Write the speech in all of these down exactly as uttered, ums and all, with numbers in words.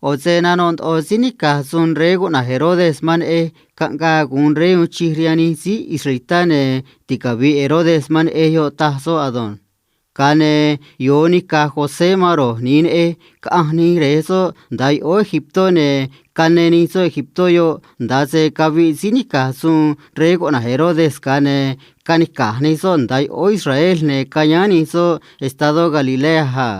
ꞌO̱ se nanoꞌ ndoꞌo síí nica̱j suun rey cuꞌna̱j Herodes man neꞌej caꞌngaa gu̱un rey uun chij rihaan nij síí israelitá, ne̱ ticavi̱ꞌ Herodes man neꞌej yoꞌ, taj soꞌ ado̱nj. Ga̱a ne̱ yo̱o nica̱j José man ro̱j ni̱i neꞌej, caꞌanj nij re̱j soꞌ nda̱a yoꞌóó Egiptó, ne̱ cane nij soꞌ Egiptó yoꞌ. Nda̱a se caviꞌ síí nica̱j suun rey cuꞌna̱j Herodes, ga̱a ne̱ canica̱j nij soꞌ nda̱a yoꞌóó Israel, ne̱ cayáán nij soꞌ estadó Galilea a.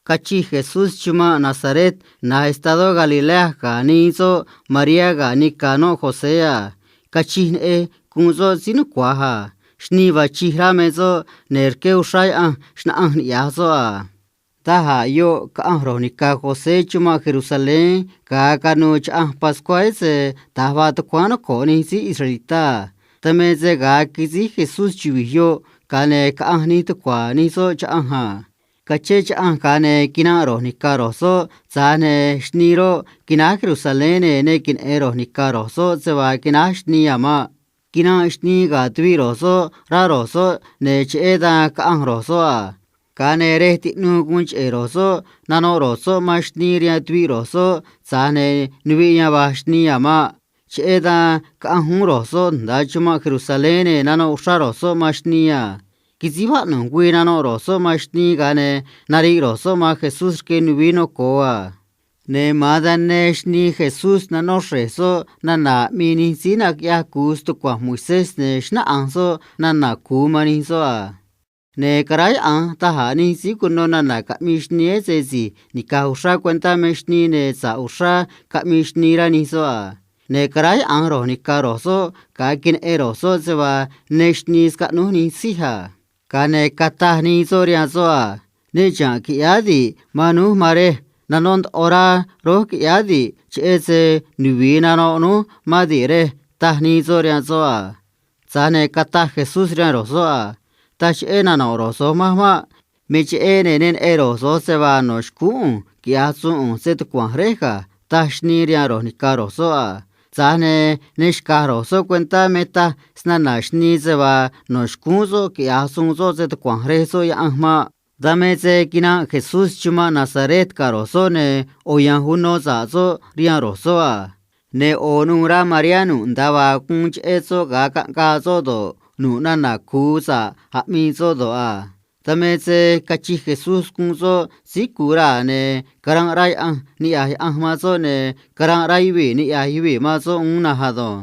Cachij Jesús chumanꞌ Nazaret na̱j estadó Galilea ga̱ nii soꞌ Mariá ga̱ nica̱ noꞌ José a. Cachij neꞌej guun soꞌ síí nucua̱j a. Xnii vaa chij rá me soꞌ, ne̱ rqué uxrá Yaꞌanj xnaꞌanj niꞌya̱j soꞌ a. Da̱j a̱ yoꞌ caꞌanj ro̱j ni̱ca̱ José chumanꞌ Jerusalén ga̱a canuû chaꞌanj Pascuá, ese da̱j vaa tucuáán noco̱ꞌ nij síí israelitá a. Dan me se ga̱a quisíj Jesús chuvi̱j yoꞌ, ga̱a ne̱ caꞌanj nij tucua̱ nij soꞌ chaꞌanj a. Cachén chaꞌanj, ga̱a ne̱ quiranꞌ ro̱j ni̱ca̱ ro̱j soꞌ, tza̱j ne̱ xnii roꞌ, quináj Jerusalén, ne̱ ne queneꞌe̱n ro̱j ni̱ca̱ ro̱j soꞌ se vaa quináj xnii a̱ maꞌ. Quiranꞌ xnii ga̱ tuviꞌ ro̱j soꞌ, rá ro̱j soꞌ, ne̱ cheꞌé dan caꞌanj ro̱j soꞌ a. Ga̱a ne̱ rej tiꞌnuu guun cheꞌe̱ ro̱j soꞌ nanoꞌ ro̱j soꞌ man xnii rihaan tuviꞌ ro̱j soꞌ, tza̱j ne̱ nuviꞌ yan va̱j xnii a̱ maꞌ. Cheꞌé dan caꞌanj uún ro̱j soꞌ nda̱a chumanꞌ Jerusalén, ne̱ nanoꞌ uxrá ro̱j soꞌ man xnii a. Quisíj vaꞌnu̱j güii nanoꞌ ro̱j soꞌ man xnii, ga̱a ne̱ nariꞌ ro̱j soꞌ man Jesús rque nuvií noco̱o a. Ne̱ ma̱an dan ne xnii Jesús nanó xre̱j soꞌ nana̱ aꞌmii nij síí naquiꞌyaj cu̱u stucua̱nj Moisés, ne̱ xnáꞌanj soꞌ nana̱ cu̱u man nij soꞌ a. Ne̱ caráyaꞌa̱nj da̱j a̱ nij síí cuno nana̱ caꞌmii xnii, ese si̱j nica̱j uxrá cuentá me xnii, ne̱ sa̱ꞌ uxrá caꞌmii xnii, rá nij soꞌ a. Ne̱ caráyaꞌa̱nj ro̱j ni̱ca̱ ro̱j soꞌ ga̱a queneꞌen ro̱j soꞌ se vaa ne xnii scaꞌnúj nij síj a. Ga̱a ne̱ cataj nii soꞌ rihaan soꞌ a: ―Ne chiha̱nꞌ qui̱ꞌyáá di̱ꞌ man núj, man rej. Nanó ndoꞌo rá rój qui̱ꞌyáá di̱ꞌ, cheꞌé se nuvi̱i nanoꞌ núj mán di̱ꞌ, rej ―taj nii soꞌ rihaan soꞌ a. Tza̱j ne̱ cataj Jesús rihaan ro̱j soꞌ a: ―Taj cheꞌé nano̱ꞌ ro̱j so̱j manj maꞌ. Me cheꞌé, ne̱ ne neꞌen ro̱j so̱j se vaa no̱ xcúún ꞌu̱nj quiꞌya̱j suun ꞌu̱nj se tucua̱nj réj ga̱, taj xnii rihaan ro̱j ni̱ca̱ ro̱j soꞌ a. Tza̱j ne̱ ne xca̱j ro̱j soꞌ cuentá me taj snana̱ xnii se vaa no̱ xcúún soꞌ quiꞌya̱j suun soꞌ se tucua̱nj rej soꞌ Yaꞌanj maꞌ. Dan me se quinanꞌ Jesús chumanꞌ Nazaret ga̱ ro̱j soꞌ, ne̱ ꞌo̱ yanj uno sa̱ꞌ soꞌ rihaan ro̱j soꞌ a. Ne̱ ꞌo̱ nuû rá Mariá nu̱ꞌ nda̱a vaa guun cheꞌé soꞌ ga̱a caꞌngaa soꞌ do̱ꞌ, nu̱ꞌ nana̱ cu̱u sa̱ꞌ aꞌmii soꞌ do̱ꞌ a. Dan me se cachij Jesús guun soꞌ síí cu̱u raa̱, ne̱ caranꞌ rá Yaꞌanj niꞌya̱j Yaꞌanj man soꞌ, ne̱ caranꞌ rá yuvii̱ niꞌya̱j yuvii̱ man soꞌ uún na̱nj ado̱nj.